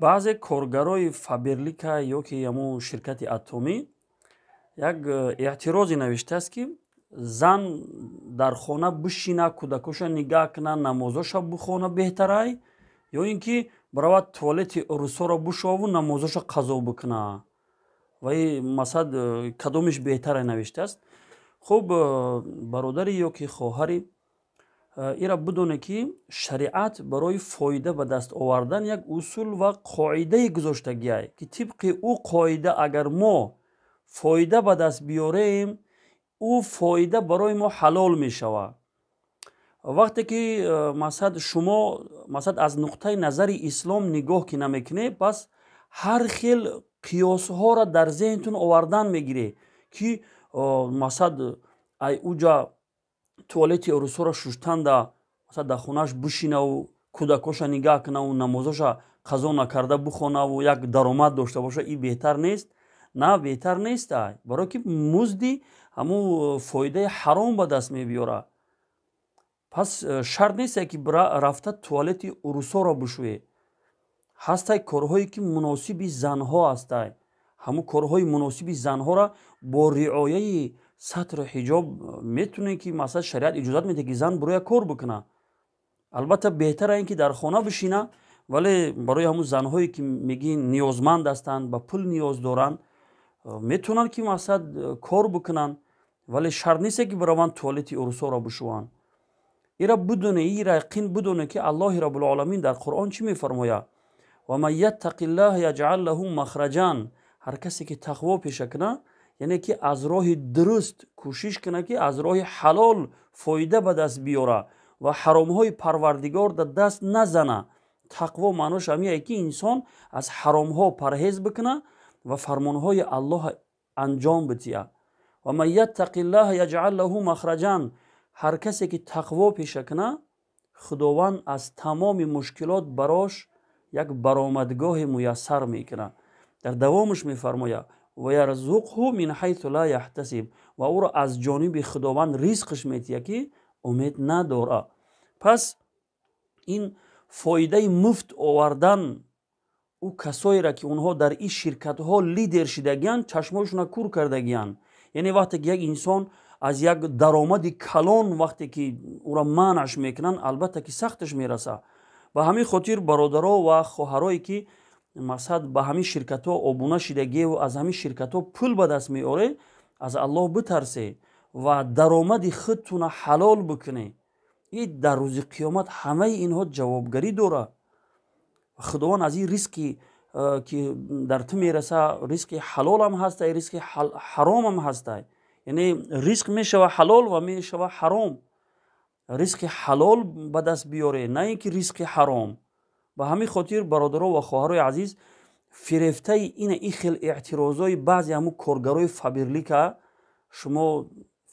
Баъзе коргарои Фаберлика ё ки ҳамун ширкати Атомӣ як эътирозе навиштааст, ки зан дар хона бишина, кӯдакоша нигаҳ куна, намозоша бихона беҳтарай ё ин ки биравад, туалети урусоро бишӯву намозоша қазо бикуна? Ва масалан, кадомиш беҳтарай навиштааст. Хуб, бародари ё ки хоҳари, ира бидоне, ки шариат барои фоида ба даст овардан як усул ва қоидае гузоштагиай, ки тибқи ӯ қоида агар мо фоида ба даст биёрем, ӯ фоида барои мо ҳалол мешавад. Вақте ки масалан, шумо, масалан, аз нуқтаи назари ислом нигоҳ ки намекунед, пас ҳар хел қиёсҳоро дар зеҳнтон овардан мегиред, ки масалан, ай уҷа туалети урусҳоро шуштанда, масалан, дар хонааш бишинаву кӯдакоша нигаҳ кунаву намозоша қазо накарда бихонаву як даромад дошта боша, ин беҳтар нест? На, беҳтар нест, ай барое ки музди ҳамун фоидаи ҳаром ба даст мебиёрад. Пас шарт несте, ки рафта туалети урусҳоро бишӯед. Ҳастай корҳое, ки муносиби занҳо ҳастай. Ҳамун корҳои муносиби занҳоро бо риояи сатру ҳиҷоб метавонед, ки масалан, шариат иҷозат медиҳад, ки зан бироя кор бикуна. Албатта, беҳтара ин ки дар хона бишина, вале барои ҳамун занҳое, ки мегӣ ниёзманд ҳастанд, ба пул ниёз доранд, метавонанд, ки масалан, кор бикунанд, вале шарт несте, ки бираванд, туалети урусҳоро бишӯванд. Ира бидоне, ира яқин бидоне, ки Аллоҳи Раббулоламин дар Қуръон чӣ мефармояд: «Ва ман яттақиллаҳа яҷъал лаҳу махраҷан». Ҳар касе ки тақво пеша кунад, яъне ки аз роҳи дуруст кӯшиш кунад, ки аз роҳи ҳалол фоида ба даст биёра ва ҳаромҳои Парвардигор дар даст назана. Тақво маънош ҳамие, ки инсон аз ҳаромҳо парҳез бикуна ва фармонҳои Аллоҳ анҷом бидиҳад. «Ва ман яттақиллаҳа яҷъал лаҳу махраҷан». Ҳар касе ки тақво пеша куна, Худованд аз тамоми мушкилот барош як баромадгоҳе муяссар мекунад. Дар давомаш мефармояд: «Ва ярзуқҳу мин ҳайсу ла яҳтасиб». Ва ӯро аз ҷониби Худованд ризқш метиҳад, ки умед надорад. Пас ин фоидаи муфт овардан, ӯ касоеро, ки онҳо дар ин ширкатҳо лидер шидагиянд, чашмҳояшонро кур кардагиянд. Яъне вақте ки як инсон аз як даромади калон, вақте ки ӯро манъаш мекунанд, албатта ки сахташ мерасад. Ба ҳамин хотир, бародаро ва хоҳарое, ки мақсад ба ҳамин ширкатҳо обуна шидагиеву аз ҳамин ширкатҳо пул ба даст меоред, аз Аллоҳ битарсе ва даромади худтуна ҳалол бикунед. И дар рӯзи қиёмат ҳамаи инҳо ҷавобгарӣ дорад. Худованд аз ин ризқи, ки дар ту мераса, ризқи ҳалолам ҳастай, ризқи ҳаромам ҳастай. Яъне ризқ мешава ҳалол ва мешава ҳаром. Ризқи ҳалол ба даст биёре, на ин ки ризқи ҳаром. Ба ҳамин хотир, бародаро ва хоҳарои азиз, фирефтаи ина ин хел эътирозҳои баъзе ҳамун коргарои Фаберлика шумо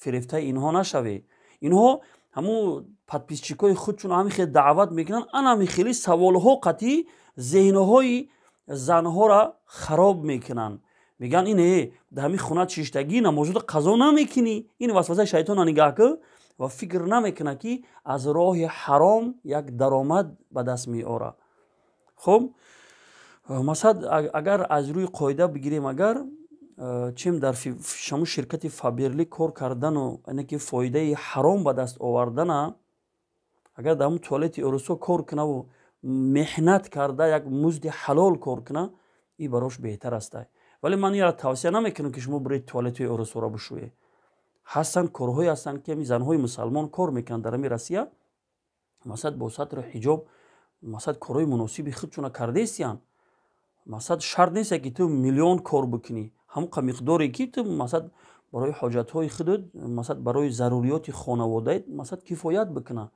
фирефтаи инҳо нашавед. Инҳо ҳамун подписчикои худшон ҳамин хел даъват мекунанд, ана ҳамин хели саволҳо қатъӣ зеҳнҳои занҳоро хароб мекунанд. Мегӯянд: «Ин дар ҳамин хона чиштагӣ, намозото қазо намекунӣ». Ин васвасаи шайтонро нигаҳ кун ва фикр намекунад, ки аз роҳи ҳаром як даромад ба даст меорад. Хуб, масалан, агар аз рӯи қоида бигирем, агар чем дар ҳамун ширкати Фаберлик кор кардану ине ки фоидаи ҳаром ба даст овардана, агар дар ҳамун туалети урусҳо кор кунаву меҳнат карда, як музди ҳалол кор куна, ин барош беҳтар аста. Вале ман инро тавсия намекунам, ки шумо биред, туалетҳои урусҳоро бишӯед. Ҳастанд корҳое ҳастанд, ки ҳамин занҳои мусалмон кор мекунанд дар ҳамин Россия, масалан, бо сатру ҳиҷоб, масалан, корҳои муносиби худшона кардаистиянд. Масалан, шарт несте, ки ту миллион кор бикунӣ. Ҳамон миқдоре, ки ту, масалан, барои ҳоҷатҳои худат, масалан, барои заруриёти хонаводаат, масалан, кифоят бикуна.